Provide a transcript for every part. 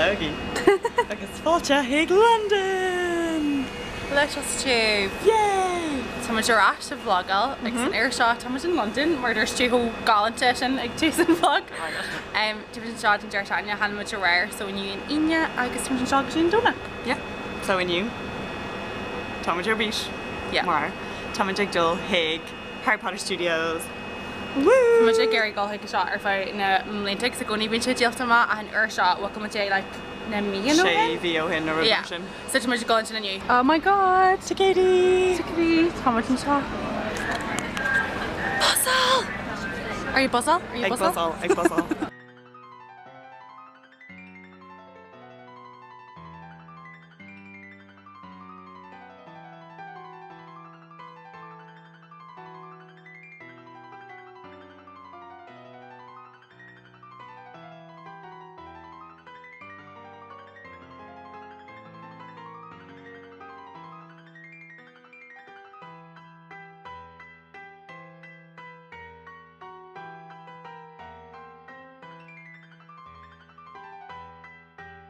lá agaibh agus fáilte chuig Londain! Leis an tube! Yay! Tá muid ar ais ag vlogáil agus an uair seo tá muid in Londain mar dúirt tú chomh galánta sin ag tús an vlog. Tá muid anseo don deireadh seachtaine, tháinig muid aréir so inniu an Aoine agus tá muid anseo go dtí an Domhnach. Yeah, so inniu tá muid ar bís Yeah. mar tá muid ag dul chuig Harry Potter Studios. Bhí muid ag iarraidh dul chuige seo ar feadh na mblianta agus i gcónaí bíonn sé díolta amach ach an uair seo bhfaca muid é like na míonna ó Sé shin. mhí ó shin nó rud Yeah. mar sin. So tá muid ag dul ansin inniu. Oh my god! Ticéidí! Ticéidí! Tá muid anseo. Buzzáil! Are you buzzáil? Are you Ag buzzáil? buzzáil, ag buzzáil.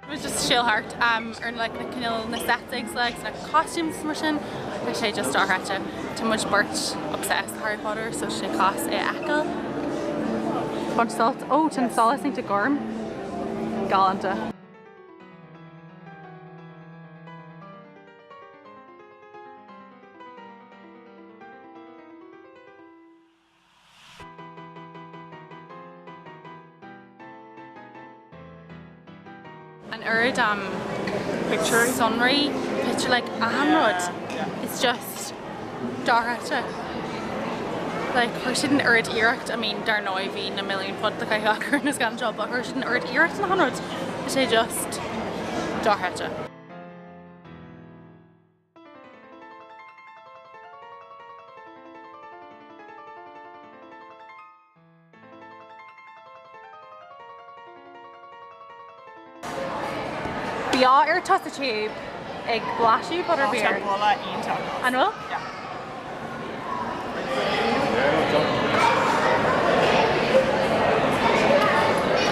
It was just siúl thart ar like na cineál na sets éagsúla agus na costumes mar sin. Tá sé just dochreidte. Tá muid beirt obsessed le Harry Potter so sé class é a fheiceáil. Baint sult. Ó tá an solas iontach gorm. Galánta. An oiread um Pictiúirí. sonraí pictiúr like achan rud it's just dochreidte. Like chuir siad an oiread iarracht I mean dar ndóigh bhí na milliúin punt le caitheamh acu ar na scannáin seo but chuir siad an oiread iarracht in achan rud. Tá sé just dochreidte. Beo ar Tusa Tube ag blaiseadh butterbeer. Tá boladh iontach. An bhfuil? Yeah.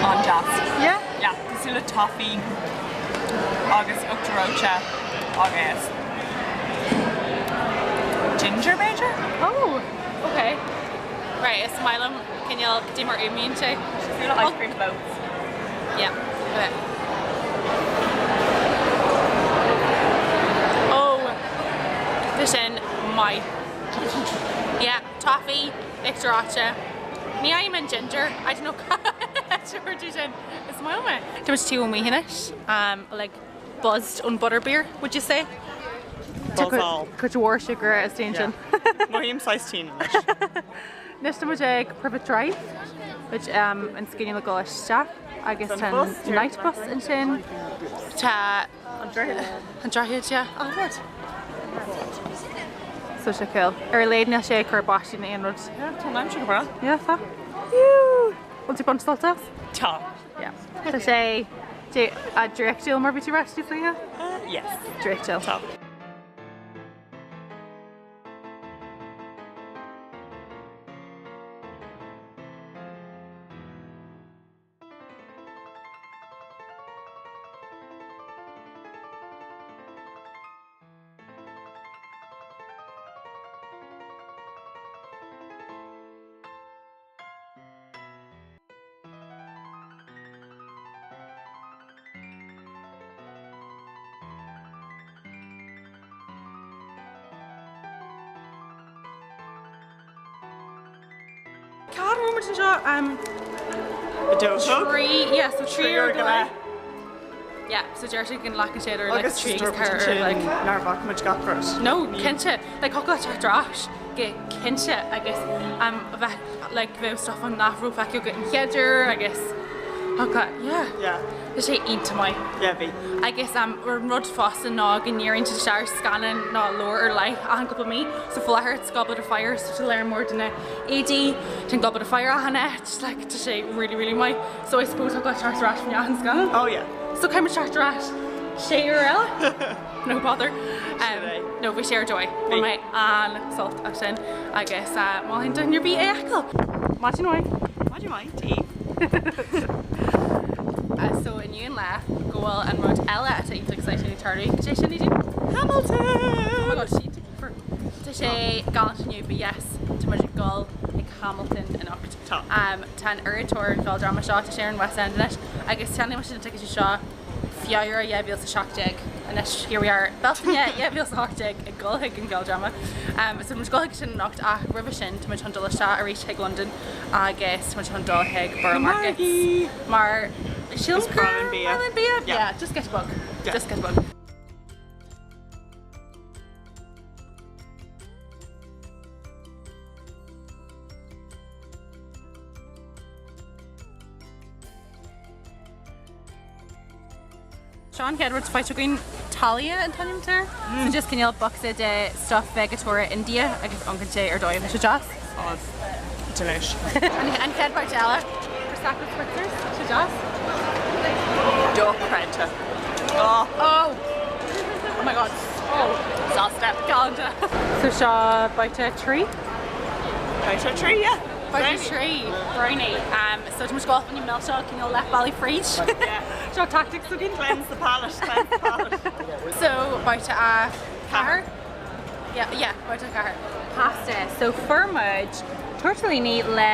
An-deas. Yeah? Yeah, cosúil le toffee agus uachtar reoite agus ginger b'fhéidir? Oh, ok. Right, is maith liom cineál cad é mar fhuaimníonn sé. Cosúil le ice cream floats. Yeah, ok. Oh, tá sin maith. Yeah, toffee, uachtar reoite. Ní fhaighim an ginger, I don't know cá sin. Is maith liom é. Tá muid taobh amuigh anois, like buzzed ón butterbeer, would you say? Buzzáil. Cuid mhór siúcra istigh ansin. Mothaím saghas tinn anois. Anois tá muid ag Privet Drive, muid an scuaine le dul isteach agus tá an night bus ansin. Tá an droichead. An droichead, yeah. Oh, rud. So sé cool. Ar a laghad níl sé ag cur báistí nó aon rud. Yeah, tá an aimsir go breá. Yeah, tá. Woo! Bhfuil tú ag baint sult as? Tá. Yeah. Tá sé draíochtúil mar bhí tú ag rá níos luaithe? Yes. Draíochtúil. Tá. Cá raibh muid anseo? 2 3, yeah, so 3 uair go leith. Yeah, so deir siad go nglacann siad ar like Agus 3 dúirt 4 muid ansin like nár bhfaca muid gach rud. No, cinnte, like thiocfadh leat teacht ar ais go cinnte agus um, a bheith like bheadh stuff ann nach raibh feicthe agat an chéad uair agus thiocfadh, yeah. Yeah. Tá sé iontach maith. Yeah, bhí. Agus um, an rud fosta ná go ndíríonn siad isteach ar scannán nó leabhar ar leith achan cúpla mí. So faoi láthair it's Goblet of Fire, so tá léar mór de na éadaí, tá an Goblet of Fire achan áit, like tá sé really really maith. So I suppose thiocfadh leat teacht ar ais faoi achan scannán. Oh yeah. So caithfidh muid teacht ar ais sé uair eile? No bother. Um, no, bhí sé ar dóigh. Bhain mé an-sult as sin agus uh, mholfainn do dhuine ar bith é a fheiceáil. Maidin mhaith. Maidin mhaith, daoibh. Uh, so inniu an lá go bhfuil bhfuil an rud eile atá iontach exciting ag tarlú. Cad é sin, Aedín? Hamilton! Oh my god, sí Tá sé galánta inniu but yes, tá muid ag dul ag Hamilton anocht. Tá. Tá an oiread tóir ar an cheoldráma seo, tá sé ar an West End anois agus cheannaigh mise na ticéidí seo Feabhra 2017 anois here we are Bealtaine 2018 ag dul chuig an gceoldráma. So tá muid ag dul chuig sin anocht ach roimhe sin tá muid chun dul isteach arís chuig Londain agus tá muid chun dul chuig Borough Market mar sílim gur breá linn bia. Yeah, just get a bug. Just get a bug. Seo an chéad rud faighte againn, Talia an t-ainm air. So just cineál bocsa de stuff veigeatóra India agus amharcann sé ar dóigh. Tá sé deas. Oh, delish. An chéad bite eile, Prosecco Spritzers, tá sé deas. Dochreidte. Oh. Oh! Oh my god. Oh. Sásta. Galánta. So seo babhta 3. Babhta 3, yeah. Babhta 3, brownie. So tá muid ag gabháil fá choinne milseog cineál leath bealaigh fríd. Seo tactics againn. Cleanse the palate, cleanse the palate. So babhta a 4. Yeah, yeah, babhta a 4. Pasta. So fuair muid tortellini le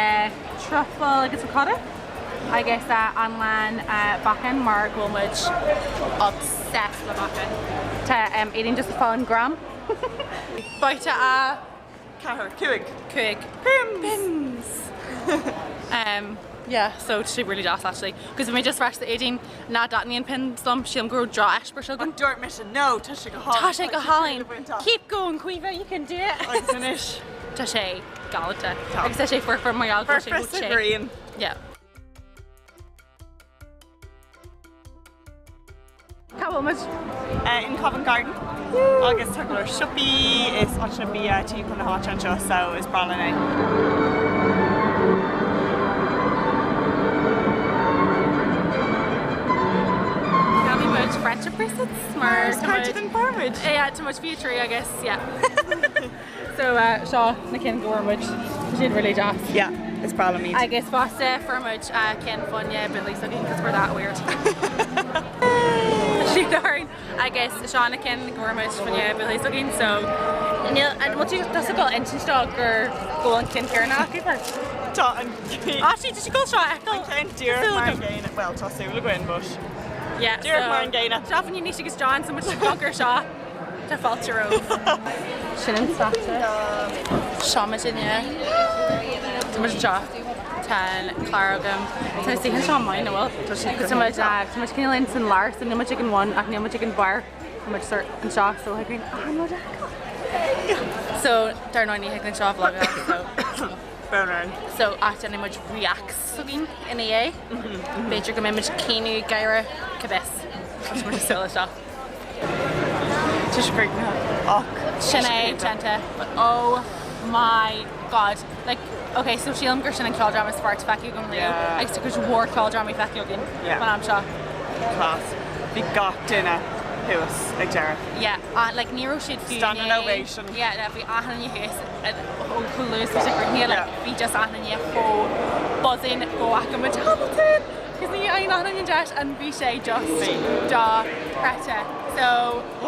truffle agus ricotta agus anlann bacon mar go bhfuil muid obsessed le bacon. Tá Aedín just ag fáil an gram. Babhta a 4, 5. 5. Pimm's! Pimm's! Yeah, so tá sé really deas actually. Because bhí mé just ag rá le Aedín nach dtaitníonn Pimm's liom, sílim go raibh droch-eispéireas agam. Dúirt mise no, tá sé go hálainn. Tá sé go hálainn. Keep going Caoimhe, you can do it. Agus anois. Tá sé galánta. Agus tá sé foirfe mar gheall go bhfuil sé Foirfe sa ghrian. Yeah. Cá bhfuil muid? In Covent Garden agus tá go leor siopaí is áiteanna bia timpeall na háite anseo so is breá linn é. Cheannaigh muid friendship bracelets mar Mar is cairde den fuair muid. Yeah, tá muid fiú trí agus yeah. So seo na cinn go bhfuair muid. Tá siad really deas. Yeah, is breá liom iad. Agus fosta fuair muid cinn fá choinne buillí s'againn cos we're that weird. Tá siad orainn agus seo na cinn go bhfuair muid fá choinne buillí s'againn so níl an bhfuil tú tá tú ag dul insint dó gur go bhfuil an ceann céanna acu fir? Tá an ceann Ah sí, tá sé ag dul seo a fheiceáil. An ceann díreach mar an gcéanna, well tá súil againn but Yeah, díreach mar an gcéanna. Seo fá choinne Naoise agus John so muid ag dul ar seo. Tá fáilte romhaibh. Sin an sneachta. Seo muid inniu. Tá muid anseo. Tá an clár agam. Tá na suíocháin seo maith, nach bhfuil? Tá siad Tá muid tá muid cineál in san lár, so níl muid ag an bhun ach níl muid ag an barr. Tá muid sort anseo so thig linn achan rud a fheiceáil. So dar ndóigh ní thig linn seo a vlogáil so. Brón orainn. So ach déanfaidh muid reacts s'againn ina dhiaidh. B'fhéidir go mbeidh muid ag caoineadh gáire cá bhfios. Tá muid ag súil leis seo. Tá sé críochnaithe ach Sin é déanta but oh my god like ok so sílim gur sin an ceoldráma is fearr atá feicthe agam riamh Yeah. agus tá cuid mhór ceoldrámaí feicthe againn Yeah. fan am seo. Class. Bhí gach duine thuas ag deireadh. Yeah uh, like ní raibh siad fiú Standing inné- ovation. Yeah no, bhí achan duine thuas ó chomh luath is bhí sé críochnaithe like Yeah. bhí just achan duine chomh buzzing go bhfaca muid Hamilton! Cos ní fhaigheann achan duine deis and bhí sé just dochreidte. So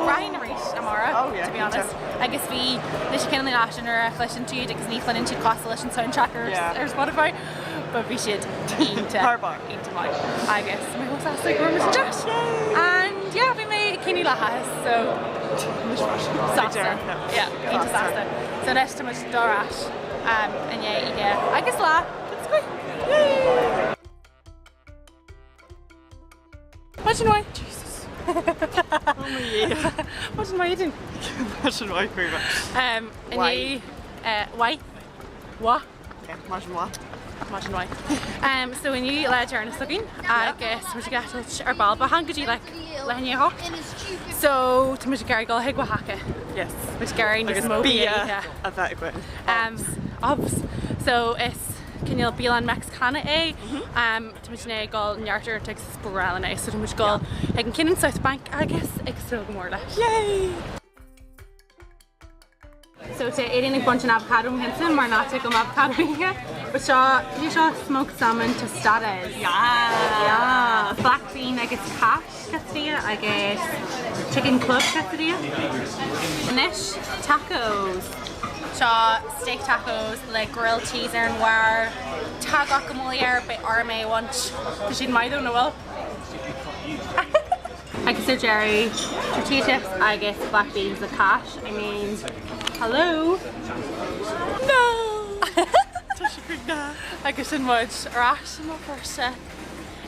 rachainn arís amárach Oh yeah, to be honest. Agus bhí leis an cineál leis nuair a chloiseann tú iad agus ní chluineann siad cosúil leis an soundtrack ar Yeah. ar Spotify but bhí siad iontach Thar barr. iontach maith. Agus mé chomh sásta go raibh muid deis. And yeah bhí mé ag caoineadh le háthas so sásta. Yeah, iontach sásta. So anois tá muid dul ar ais um, inné oíche agus lá. Let's go. Yay! Maidin mhaith. Jesus. Oh my Dhia. Maidin mhaith Aedín. Maidin mhaith Caoimhe. Um, inniu uh, mhaith. Mhaith. Yeah, maidin mhaith. Maidin mhaith. Um, so inniu lá deireanach s'againn agus muid ag eitilt ar ball beagán go dtí like leath i ndiaidh a hocht. So tá muid ag iarraidh dul chuig Oaxaca. Yes. Muid ag iarraidh níos Agus mó bia bia. a bheith againn. Um, obs. So is cineál bialann Mexicana é. Tá muid ag dul neart uaireanta agus is breá linn é so tá muid ag dul ag an cinn in South Bank agus ag súil go mór leis. Yay! So tá Aedín ag baint an avocado mo chinnse mar nach dtig liom avocado a ithe. But seo, cad é seo smoked salmon tostadas. Yeah! Yeah! Black bean agus cáis quesadilla agus chicken club quesadilla. Anois, tacos. Seo steak tacos le grilled cheese ar an bharr. Tá guacamole air, beidh orm é a bhaint. Tá siad maith though, nach bhfuil? Agus ar deireadh, tortilla chips agus black beans le cáis, I mean, hello! No! Tá sé críochnaithe. Agus sin muid ar ais i mBéal Feirste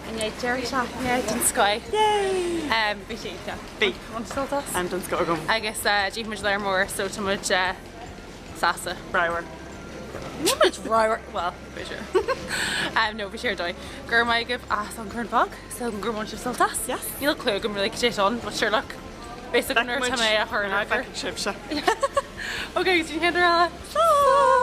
i ndiaidh deireadh seachtaine den scoith. Yay! Bhí sé iontach. Bhí. Bhain sult as? Den scoth agam. Agus d'ith muid lear mór so tá muid sásta. Ramhar. Níl muid ramhar, well, b'fhéidir. No, bhí sé ar dóigh. Go raibh maith agaibh as an gcur bog, so gur bhain sibh sult as. Yes. Níl clue agam really cad é seo ann, but sure look. Beidh a fhios agam nuair atá mé á chur in eagar. Feicfidh sibhse. Ok, see you eile. Slán!